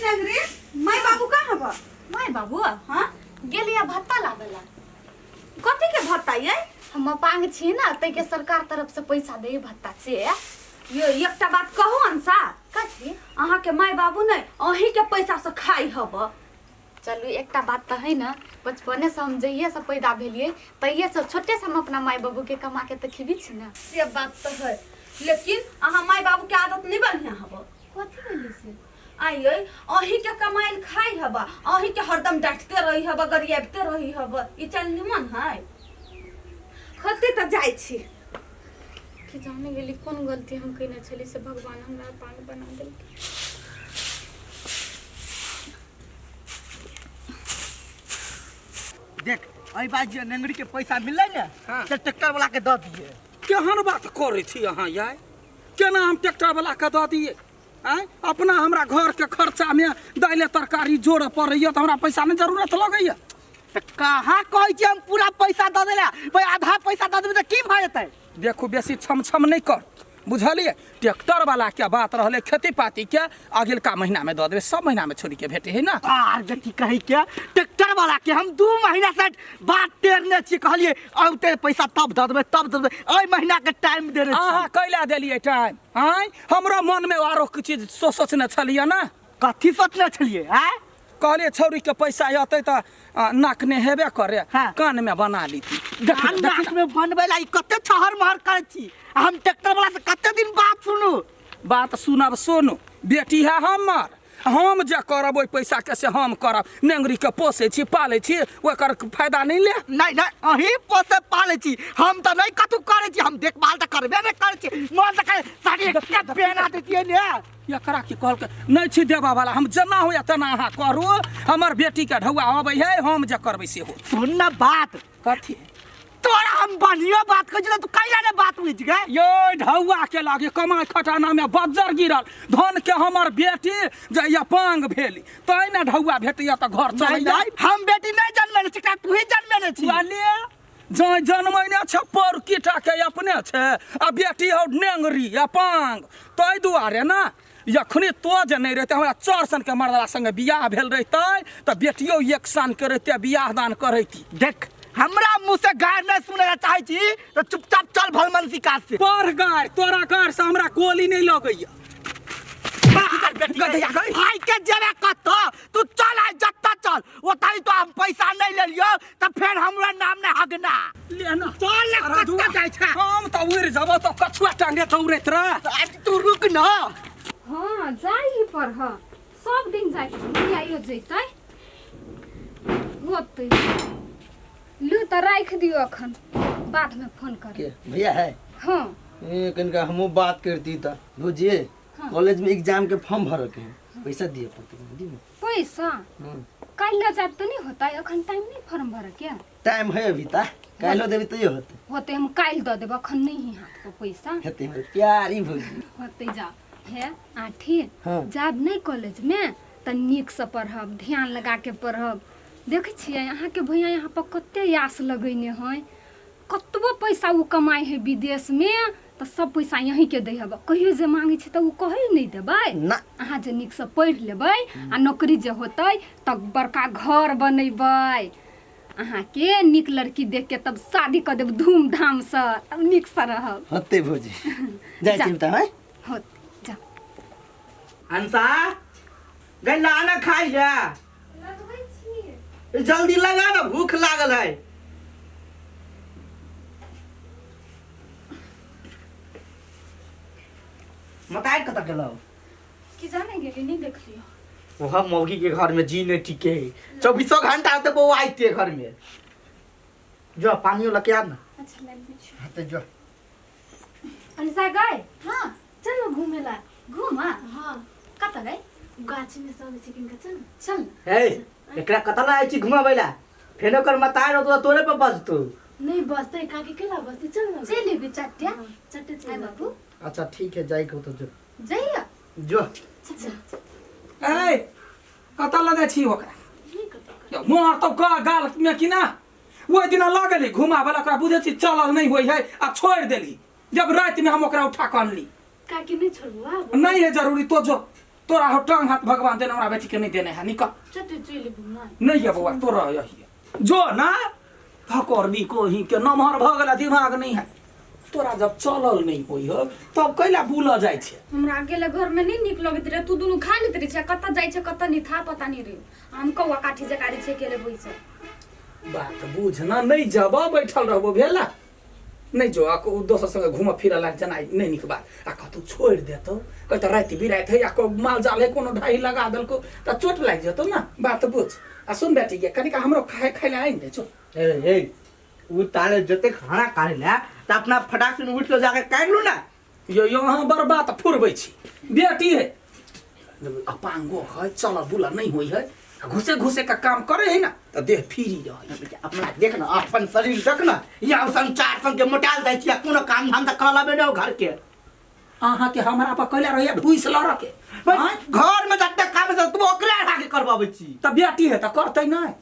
नगरी माय बाबू कहाँ बा? माय बाबू? हाँ। गेलिया भत्ता लाबेला। कथी के भत्ता ये? हम अपांग छी ना, ताहिके सरकार तरफ से पैसा दे भत्ता से। यो एकटा बात कहू अंसा? कथी? अहाँ के माय बाबू नहीं अहीं के पैसा से खाई हब। चलू एकटा बात तऽ है ना, बचपने से हम जहिए से पैदा भेलिए तहिए से छोटे से हम अपना माय बाबू के कमा के तऽ खिबी छी ना। से बात तऽ है, लेकिन अहाँ माय बाबू के आदत नहीं बढ़िया हब। कथी भेलै से? आई अहीं के कमाइल खाई हब, अहीं के हरदम डांटते रही हब, गरियाबते रही हब, ई चल निमन है। होते तऽ जाइ छी। कि जाने गेली कोन गलती हम कयने छली से भगवान हमरा पान बना देलकै। देख एहि बार जे नेंगरी के पैसा मिललै ने, हाँ। से ट्रैक्टर वाला के दऽ दिए। केहन बात करै छी अहाँ यार? केना हम ट्रैक्टर वाला के दऽ दिए? आँय, अपना हमरा घर के खर्चा में दाइले तरकारी जोड़ऽ पड़ैया तऽ हमरा पैसा नहि जरूरत लगैया। तऽ कहाँ कहै छी हम पूरा पैसा दऽ देला, भाई आधा पैसा दऽ देबै तऽ की भऽ जेतै? देखू बेसी छम छम नहि कर, बुझलियै? ट्रैक्टर वाला के बात रहलै खेती पाती के, अगिलका महीना में दऽ देबै, सब महीना में छोड़ी के भेटे है ना। आर बेटी कही के ट्रैक्टर वाला के हम 2 महीना से बात टेरने छी, कहलिए औते पैसा तब दऽ देबै तब दऽ देबै, एहि महीना के टाइम देने छी। अहाँ कैला देलियै टाइम? आँय, हमरो मन में आरो किछु चीज सोचने छलियै ना। कथी सोचने छलियै? आँय, कहलियै छौड़ी के पैसा अतै तऽ नाक ने हेबे करे, हाँ। कान में बना लीती। देख कान नाक में बनबै ला ई कते छहर महर करै छी। आ हम ट्रैक्टर वाला से कते दिन बात सुनू? बात सुनब सुनू, बेटी है हमर, हम जे करब ओहि पैसा के से हम करब। नेंगरी के पोसै छी पालै छी, ओकर फायदा नहि ले। नहीं नहीं, अहीं पोसे पालै छी, हम तऽ नहीं कथू करै छी, हम देखभाल तऽ करबे नहि करै छी। मन तऽ करे साड़ी एकटा पेना देतियै ने। एकरा की कहलकै नहि छी देबऽ वाला, हम जेना होइए तेना अहाँ करू, हमर बेटीके ढौआ अबै है, हम जे करबै से हो। सुन ना बात। कथी? तोरा हम बढ़िया बात कहै छी तू कैला ने बात बुझि गए? यो ढौआ के लागे कमाइ खटाना में बज्जर गिरल धन के हमर बेटी जे अपांग भेली तै ने ढौआ भेटैया तऽ घर चलैया। हम बेटी नहीं जन्मेने छी, तू ही जन्मेने छी। जँ जन्मैने छै पौरकी टाके अपने छै आ बेटी हौ नेंगरी अपांग, ताहि दुआरे ने जखनी तो जे नहि रहितै, हमरा चार सन के मर्दला संगे बियाह भेल रहितै तऽ बेटियो एक सन के रहितै, बियाह दान करैती। देख हमरा मुँह से गारि नहि सुनै लए चाहै छी तऽ चुपचाप चल भलमनसी काज से। पढ़ गारि, तोरा गारि से हमरा गोली नहि लगैया। गधैया गई। भाई के जेबे कतऽ, तू चल आइ जतऽ चल ओतहि, तो हम पैसा नहीं लेलियो तऽ फेर हमरा नाम नहीं हगना। ले ना। चल ना, अरे कतऽ जाइ छै? हम तऽ उड़ि जबो तऽ कछुआ टांगे दौड़ैत रह। आज तू रुक ना। हाँ जाइ पर ह, सब दिन जाइ आइयो जैतै होतै। लू तऽ राखि दियौ, अखन बादमे फोन कर। के भैया है? हाँ। ए कनिका हमहूँ बात करती तऽ भौजी। हाँ। कॉलेज में एग्जाम के फॉर्म भरऽ के है, पैसा दिए पड़ते, दी ना। पैसा? काल्हि लऽ जायब तऽ नहि होतै? अखन टाइम नहि फॉर्म भरऽ के? टाइम है अभी ता, काल्हो देबी तैयो होतै। होतै, हम काल्हि दऽ देब, अखन नहि है हाथ पर पैसा। हेतै हमर प्यारी भौजी। होतै जा हे आठी। हाँ। जायब नहि कॉलेज में तऽ नीकसँ पढ़ब, ध्यान लगा के पढ़ब। देखै छियै अहाँके भैया यहाँ पर कते आस लगेने है, कतबो पैसा ओ कमाइ है विदेशमे तऽ सब पैसा यहीँके दै हब, कहियो जे मांगै छै तऽ ओ कहै नहि देबै ना। अहाँ जे नीकसँ पढ़ि लेबै आ नौकरी जे होतै तऽ बड़का घर बनेबै, अहाँके नीक लड़की देख के तब शादी कऽ देब धूमधामसँ, तब नीकसँ रहब। होतै भौजी, जाइ छी तऽ हैं। होत जा। अंसा गई ला ना खाई जा, जल्दी लगा ना, भूख लागल है। मताइ कतऽ गेलौ? की जाने गेली, नहीं देखलियो। वह मौगी के घर में जी नहीं टिके है, चौबीसों घंटा तो बउआ आइते घर में। जो पानियो लके आ ना। अच्छा लाबि छी। हाँ तो जो। अनिसा गई? हाँ। चल ना घूमे ला। घूमा? हाँ। कतऽ गई? गाछी में सब चिकन का, चल ना। चल ना। हे एकरा कतऽ ला छी घुमाबै ला? फेर ओकर मताइ रहतो तोरे पर बजतो। नहीं बजते, काकी केला बजते, चल ना। चलि एबी चट्टे। हाँ, चट्टे चल। आय बाबू। अच्छा ठीक है, जाई को तो जो। जइया। जो। ए कतऽ लऽ जाइ छी ओकरा? मोहर तो गाल में कि ना ओहि दिना लऽ गेली घुमाबै ला, ओकरा बुझै छी चलल नहि होइ है आ छोड़ि देली। जब रातिमे हम ओकरा उठा कऽ अनली। काकी नहीं छोड़बो आब। नहीं है जरूरी, तो जो। तोरा हो टांग हाथ भगवान देने हमरा बेटी के नहीं देने है निकल चटे चलि माय नहीं है बौआ तोरा यही है जो ना थकर भी को ही के नमहर भऽ गेल दिमाग नहीं है तोरा जब चलल नहीं होई हो तब कैला बुलऽ जाइ छै हमरा अकेले घर में नहीं नीक लगैत रहे तू दुनू खा लेत रहे छै कतऽ जाइ छै कतऽ नहीं था पता नहीं रे हम कौआ काठी जका रहे छै अकेले बैसल बात बुझ ना नहीं जब बैठल रहबो भेला नहीं जो आ दोसर संगे घूमऽ फिरऽ लाग जेनाइ नहीं नीक बात आ कतौ छोड़ि देतौ कतौ राति बिराति है या को माल जाल है कोनो ढाई लगा देलको तऽ चोट लागि जेतौ ना बात बुझ आ सुन बेटी गे कनिका हमरो खाए खाइ लए आनि दे चो ए ए उ तारे जते खाना खाए ना त अपना फटाक से उठ के जाके काट लू ना यो यो अहाँ बड़ बात फुरबै छी बेटी है अपांगो है चल बुला नहीं होई है आ घुसे घुसे का काम करे है ना तऽ देह फ्री रहे है। अपना देख ना अपन शरीर देख ना या संचार संग के मोटाल जाइ छी आ कोनो काम धाम त करला बे घर के अहाँ के हमरा पर कैला रहैया ढुइस लड़ के बस घर में जते काम है तू ओकरे हटा के करवाबै छी तऽ बेटी है तऽ करतै नहि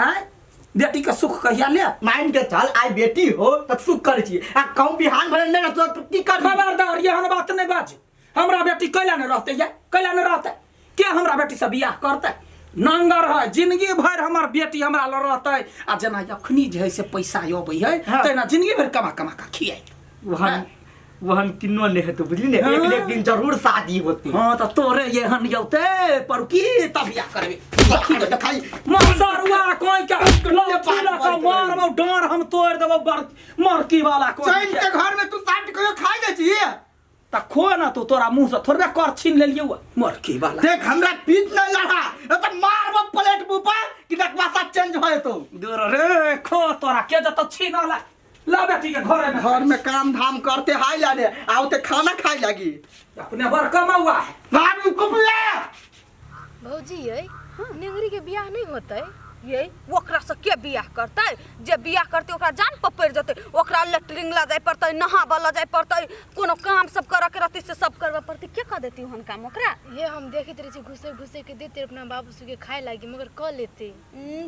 आँय बेटी के सुख कहिया ले मान के चल आइ बेटी हो त सुख करै छी आ कहूँ बिहान भरे नहीं रहतो त की करबी खबरदार एहन बात नहि बाज हमरा बेटी कैला नहि रहतै या कैला नहि रहतै के हमरा बेटी से बियाह करतै नंगर है जिंदगी भरि हमर बेटी हमरा लग रहतै आ जेना अखनी जे है से पैसा अबै है हाँ। तेना जिंदगी भरि कमा कमा कऽ खियाइ वहन वहन किन्नो नहीं हेतौ बुझली ने हाँ। एक एक दिन जरूर शादी होती हाँ तऽ तोरे एहन यौते परुकी तब बियाह करबे खाली मसरुआ कोई के लाठी लऽ कऽ मारबौ डाँड़ हम तोड़ि देबौ मरकी वाला कोई चैन के घर में तू साठ कहियो खाइ जाइ छी तऽ खो ना तू तोरा मुँह से थोड़बे कर छीन लेलियौ मरकी वाला देख हमरा पीठ नहीं लड़ा तो मारबो प्लेट मुंह पर कि नकवासा चेंज हो जेतौ दूर रे खो तोरा के जतौ छीनला ला बेटी के घरे में घर में काम धाम करते हाय लाने आओ ते खाना खाए लागी अपने बड़ कमौआ है बाबू कुपले भौजी ये नेंगरी के बियाह नहीं होतै ये ओकरा से के बियाह करतै जे बियाह करतै ओकरा जान पर पड़ि जेतै ओकरा लेटरिंग लऽ जाय पड़तै नहाबऽ लऽ जाय पड़तै कोनो काम सब करऽ के रहतै से सब करबऽ पड़तै के कऽ देती ओहन काम ओकरा हे हम देखैत रहै छी घुसे घुसे के देते अपना बाबू सबके खाए लागी मगर कऽ लेते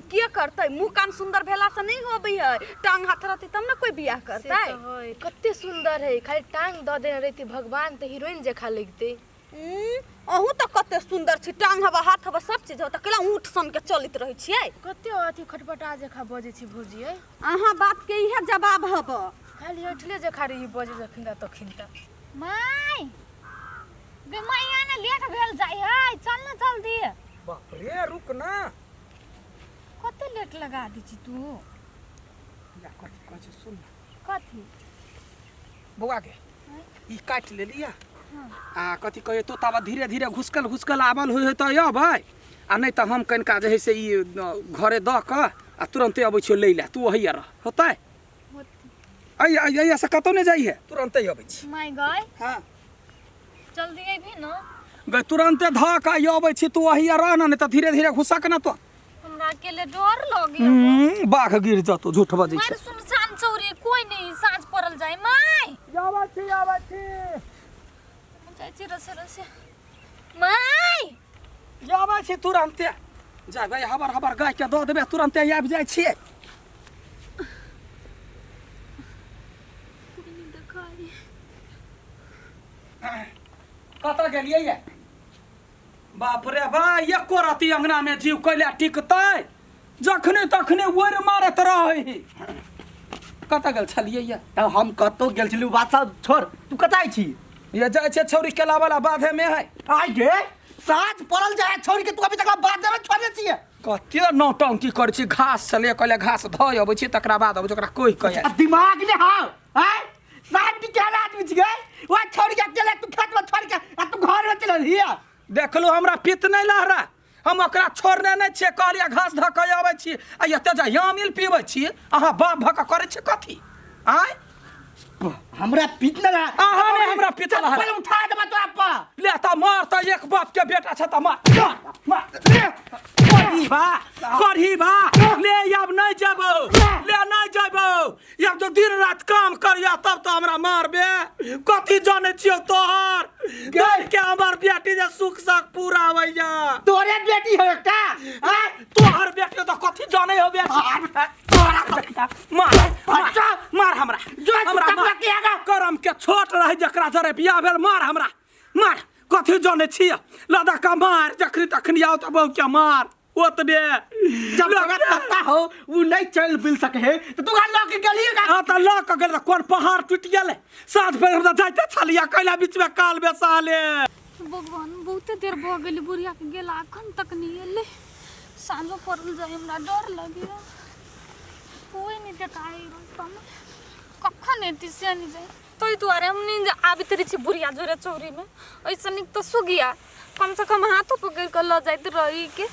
के करतै मुँह कान सुन्दर भेला से नहीं होबै है टांग हाथ रहतै तब ने कोई बियाह से करतै तऽ है कते सुंदर है खाली टांग दऽ देने रहती भगवान तऽ हीरोइन जकाँ लगतै अहूँ तऽ कते सुन्दर छी टांग हवा हाथ हवा सब चीज हवा तऽ केला ऊँट सन के चलैत रहै छियै कते अथी खटपटा जकाँ बजै छी भौजी यै अहाँ बात के इहे जवाब हब खाली ऐठले जकाँ रही बजै जखन तखन तऽ my गे मैया ने लेट भेल जाइ है चल ना जल्दी बाप रे रुक ना कते लेट लगा दै छी तू या कथी कहै छै सुन ना। कथी बौआ के ई काटि लेलियै आ कथी कहै तो ताबा धीरे धीरे घुसकल घुसकल आबल होइ है तऽ अबै आ नहि तऽ हम कनिका जे है से ई घरे दऽ कऽ आ तुरन्ते अबै छियौ लै लए तू ओहिया रह होतै अइ अइ अइया से कतौ नहि जाइहे तुरन्ते अबै छी my गय हँ जल्दी अइबही न गै तुरन्ते धऽ कऽ अबै छी तू ओहिया रह ना नहि तऽ धीरे धीरे घुसक ना तो हमरा अकेले डर लगे बाघ गिर जतो झूठ बजै मार छै सुनसान चौरी कोई नहीं साँझ पड़ल जाय my आबै छी आबै छी जाइ छी रसे रसे my आबै छी तुरन्ते जाबै हबर हबर गाय के दऽ देबै तुरन्ते आबि जाइ छियै कतऽ गेलियै ये बाप रे बा एको रति अंगना में जीव कैला टिकतै जखने तखने ओरि मारत रहै कतऽ गेल छलियै ये तब हम कतौ गेल छलू बात सब छोड़ तू कतऽ आइ छी ये जाइ छै छौरी केला वाला बाधे में है आइ गे साँझ पड़ल जाय छोड़ के तू अभी तक बात में छोड़ले छियै कते नौटंकी करै छी घास से ले कहले घास धऽ अबै छी तकरा बाद अबै छी ओकरा कोहि कऽ आ दिमाग ने हाव आय साहब की केहन आदमी छियै वह छोड़ के अकेले तू खेत में छोड़ के आ तू घर में चलल हिया देखलू हमरा पित्त नहि लहरा हम ओकरा छोड़ने नहि छियै कहलियै घास धऽ कऽ अबै छी आ एते जे यामिल पीबै छी अहाँ बाप भऽ कऽ करै छी कथी आँय हमरा पीत न रहा अहाँ ने हमरा पीत लहरा। चप्पल उठा देबा तोरा पर ले तऽ मार तऽ एक बाप के बेटा छ तऽ मार मार ले करही बा करही बा ले आब नहि जेबौ ले नहि जेबौ आब जो दिन रात काम करिया तब तऽ हमरा मारबे कथी जानै छियौ तोहर देख के हमर बेटी जे सुख सख पूरा होइया तोरे बेटी हो एकटा आँय, तोहर बेटी तऽ कथी जानै हो बेटी मार मार मार हमरा जो हमरा चुपचाप मार लग के आगा। करम के छोट रहे जकरा जरे बियाह भेल मार हमरा मार कथी जानै छियै लदा का मार जखनी तखनी आओ तऽ बहु के मार ओतबे। जब तोरा पता हो उ नहीं चल बिल सके है तो तू लऽ के गेलिए का? हाँ तऽ लऽ कऽ गेल तऽ कोन पहाड़ टूटि गेलै? साँझ भरि हम तऽ जाइते छलियै, कैला बीचमे काल बेसाले। भगवान, बहुते देर भऽ गेलै बुढ़िया के गेला, अखन तक नहि एलै। साँझो पड़ल जाय, हमरा डर लगैया, कोई नहि देखाइ रास्तामे, कखन एती से नहि जाय। ताहि दुआरे हम नहि आबैत रहै छी बुढ़िया जोरे चौरीमे। एहिसँ नीक तऽ सुगिया कमसँ कम हाथो पकड़ि कऽ लऽ जाइत रही के।